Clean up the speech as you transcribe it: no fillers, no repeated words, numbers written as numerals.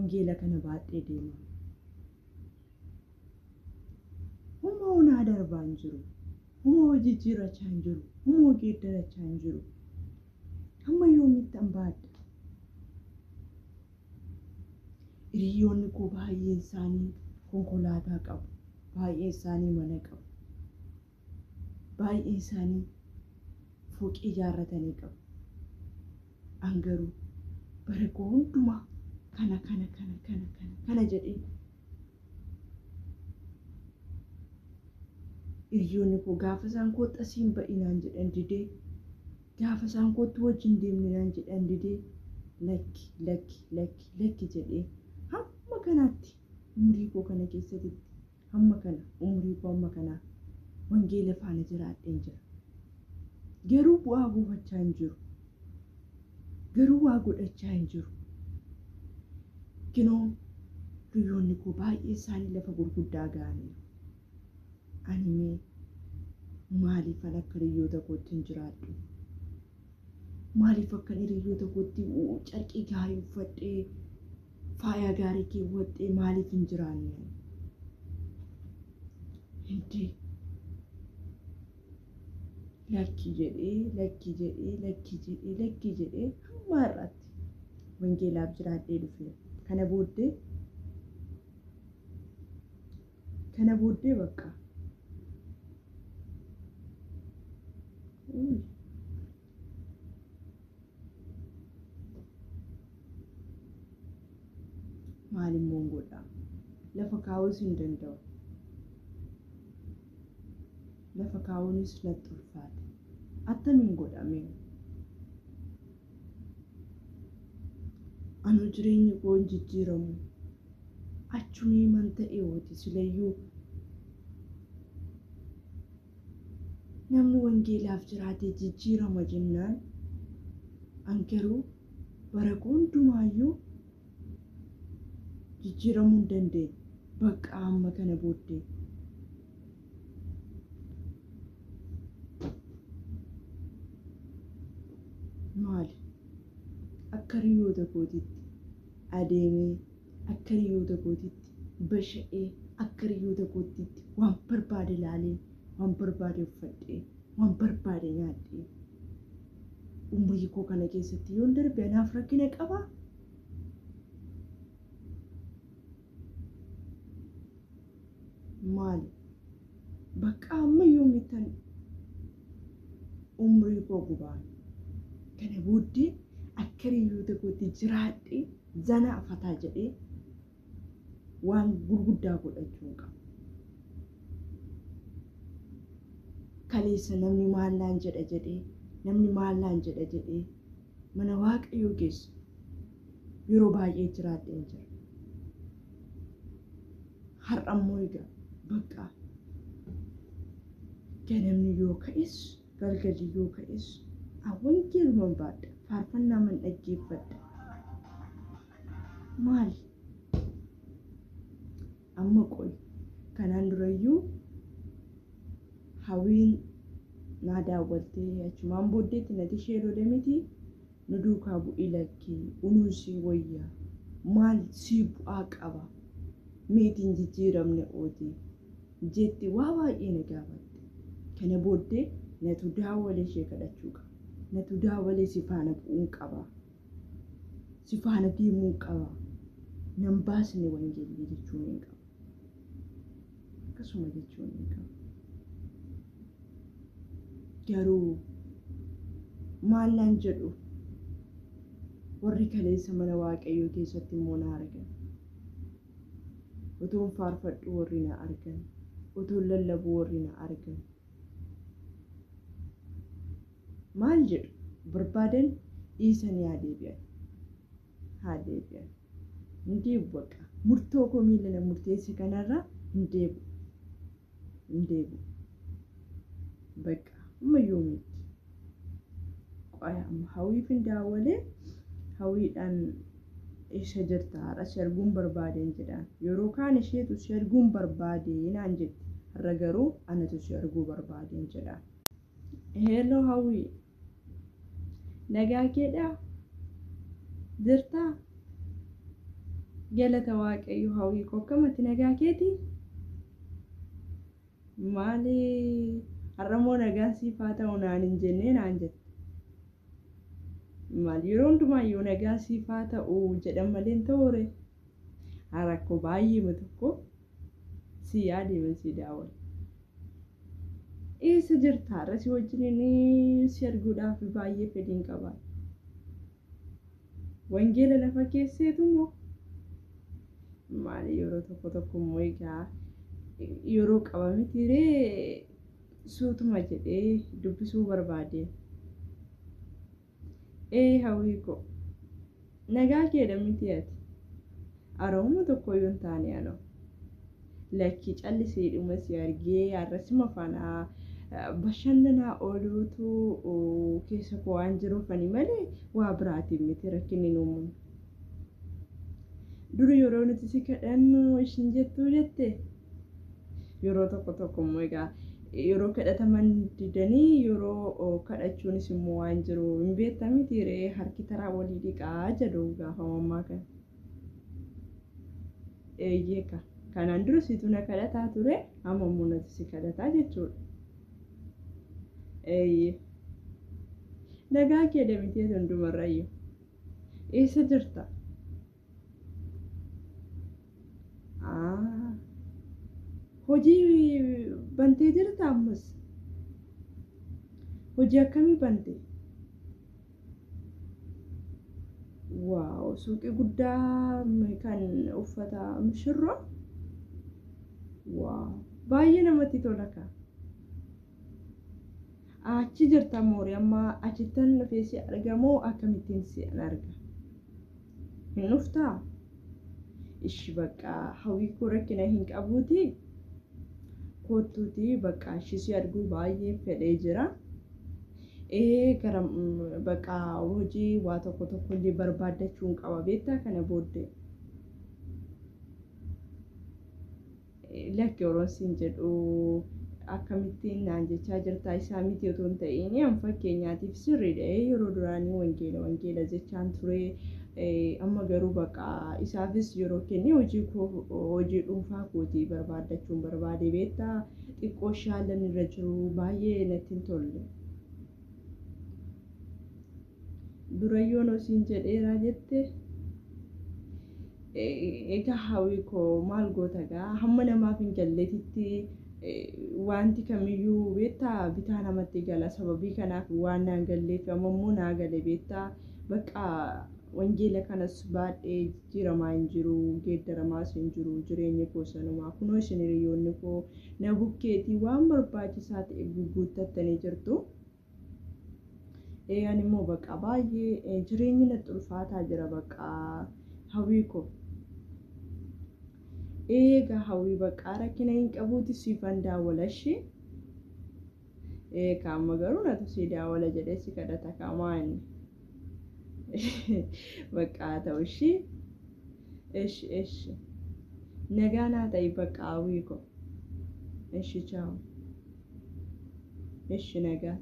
Wangeela kana baadhee deema? Huma onaa darbaa hin jiru. Huma hojii jijjiirrachaa hin jiru. Huma geeddarachaa hin jiru. Hamma yoomitti an baadha? Hiriyoonni koo baay'een isaanii konkolaataa qabu. Baay'een isaanii mana qabu. Baay'een isaanii fooqii ijaarratanii qabu. An garuu bara koo hundumaa kana kana kana kana kana kana jedhee hiriyoonni koo gaafa isaan kootta siin ba'inaan jedhan didee, gaafa isaan koottu wajjin deemninaan jedhan didee, lakki lakki lakki lakki jedhee hamma kanaatti umrii koo kana keessatti, hamma kana umrii koo hamma kanaa wangeela faana jiraadheen jira. Garuu bu'aa buufachaa hin jiru. Garuu waa godhachaa hin jiru. Kinoo hiriyoonni koo baay'ee isaanii lafa gurguddaa ga'aniiru. Ani mee maaliifan akka hiriyoota kootti hin jiraadhu? Maaliif akkan hiriyoota kootti carqii gaarii uffadhee, faaya gaarii keewwadhee maaliif hin jiraanne? Hindi lakki jedhee, lakki jedhee, lakki jedhee, lakki jedhee hamma har'aatti wangeelaaf jiraadhee dhufeera. Kana booddee bakka. Uy. Maal immoo godha? Lafa kaa'uus hin danda'u. Lafa kaa'uunis natti ulfaate. Attamiin godhame? Anu jireenyi koo hin jijjiiramu. Achumii man ta'e hooti silayyuu namni wangeelaaf jiraatee jijjiirama jennaan, an garuu bara koo hundumaayyuu jijjiiramuu hin dandeenye. Bakka amma kana booddee maali? Akka hiriyoota kootiitti adeemee, akka hiriyoota kootiitti basha'ee, akka hiriyoota kootiitti waan barbaade ilaalee, waan barbaade uffadhee, waan barbaade nyaadhee umurii koo kana keessatti yoon darbe anaaf rakkina qabaa? Maali? Bakka amma yoomittan umurii koo gubaan? Kana booddee akka hiriyoota kootti jiraadhee zana afataa jedhee waan gurguddaa godhachuu hin qabu. Kaleessa namni maal naan jedha jedhee, namni maal naan jedha jedhee mana Waaqayyoo keessa yeroo baay'ee jiraadheen jira. Har'a immoo egaa bakka ganamni yoo ka'es, galgalli yoo ka'es, wangeeluman baadha, faarfannaa man dhaggeeffadha. Maali? Amma qoy, kanaan durayyuu Hawwiin naa daawwaltee achumaan booddeetti nati ishee lole miti, nu duukaa bu'i, lakki unuu sii wayya, maal sii bu'aa qaba meetiin jijjiiramne ooti jetti waa baay'ee na gaafatte. Kana booddee natu daawwalee ishee kadhachuu qaba. Natu daawwalee si faana bu'uun qaba. Si faana deemuun qaba. Nan baasne wangeelli jechuun hin qaba. Akkasuma jechuun hin qaba. Garuu maal naan jedhu warri kaleessa mana Waaqayyoo keessatti immoo na argan? Utuun faarfadhu warri na argan, utuun lallabu warri na argan. Maal jedhu? Barbaadan dhiisanii haa deebi'an. Haa deebi'an. Hin deebi'u bakka. Murtoo koo miila na murteesse kanarraa hin deebi'u. Hin deebi'u. Bakka amma yoomiitti? Qoya, amma Hawwiif hin daawwalee, Hawwiidhaan eessa jirta, har'a si arguun barbaadeen jedhaan. Yeroo kaan isheetu si arguun barbaade naan jetti. Har'a garuu anatu si arguu barbaadeen jedhaan. Hello Hawwii. Nagaa keedhaa? Jirtaa? Galata Waaqayyo hawwii koo akkamatti nagaa keeti? Maali har'ammoo nagaan siif haa ta'u naan hin jennee naan jette. Maal yeroo hundumaayyuu nagaan siif haa ta'u jedhan malee hin ta'uure. Rakkoo baay'eema tokko si yaadee si daawwate. Eessa jirta? Har'a si wajjin si arguudhaaf baay'ee fedhiin qaba. Wangeela lafa keesseetu moo? Maali yeroo tokko tokko immoo egaa yeroo qaba miti ree suutuma jedhee dubbisuu barbaade. Ee hawwii koo nagaa keedha miti ati? Arooma tokko iyyuu hin taane anoo. Lakkii callisiidhuma si argee har'asuma faana bashannanaa ooluutu keessa koo waan jiruufani malee waa biraatiin miti rakkinni hin uumamne. Dur yeroo nuti si kadhannu ishin jettuu jette yeroo tokko tokko immoo egaa yeroo kadhataman didanii yeroo kadhachuunis immoo waan jiru hin beekta miti ree harki taraa walii dhiqaa jedhu gaafa mammaa kana. Eeyyee ka kanaan dura situ na kadhataa ture amma immoo natu si kadhataa jechuudha. Eeyyee. Nagaa kee deemtee hundumarrayyuu. Eessa jirta? Hojii bantee jirta ammas? Hojii akkamii bante? Waaw suuqii guddaa kan uffata misirroo? Waaw baay'ee namatti tola ka. Achi jirta moori amma achittan dhufee si argamoo akkamittiin si arga? Hin dhuftaa? Ishi bakka hawwii koo rakkina hin qabuuti. Kottuuti bakka ishii si arguu baay'ee fedhee jira. Ee gara bakka hojii waa tokko tokko illee barbaaddachuun qaba beektaa kana booddee. Lakki yeroon siin jedhu akkamittiin naan jechaa jirtaa isaa miti otoo hin ta'in an fakkeenyaatiif sirriidha yeroo duraanii wangeela wangeela jechaan ture amma garuu bakka isaafis yeroo kenne hojii koo hojii dhuunfaa kootii barbaaddachuun barbaade beektaa xiqqoo shaalan irra jiru baay'ee natti hin tolle. Durayyoon osiin jedheeraa jette. Egaa hawwii koo maal goota gaa hamma namaaf hin galleetitti wanti kamiyyuu beektaa bitaa namatti gala sababii kanaaf waan naan galleef amma immoo naa gale beektaa bakka wangeela kanas baadhee jijjiiramaa hin jiru geeddaramaas hin jiru jireenyi koo sanumaa kunoo isin hiriyoonni koo na bukkeetii waan barbaachisaa ta'e guuttattanii jirtu. Ani immoo bakka baay'ee jireenyi natti ulfaataa jira bakka hawwii koo. Egaa hawwii bakka rakkina hin qabuuti siifan daawwala ishee. Egaa amma garuu natu si daawwala jedhee si kadhata kamaa inni. Bakka ta'u ishee. Ishi ishi. Nagaa naa ta'i bakka hawwii koo. Ishi chaawu. Ishi nagaa.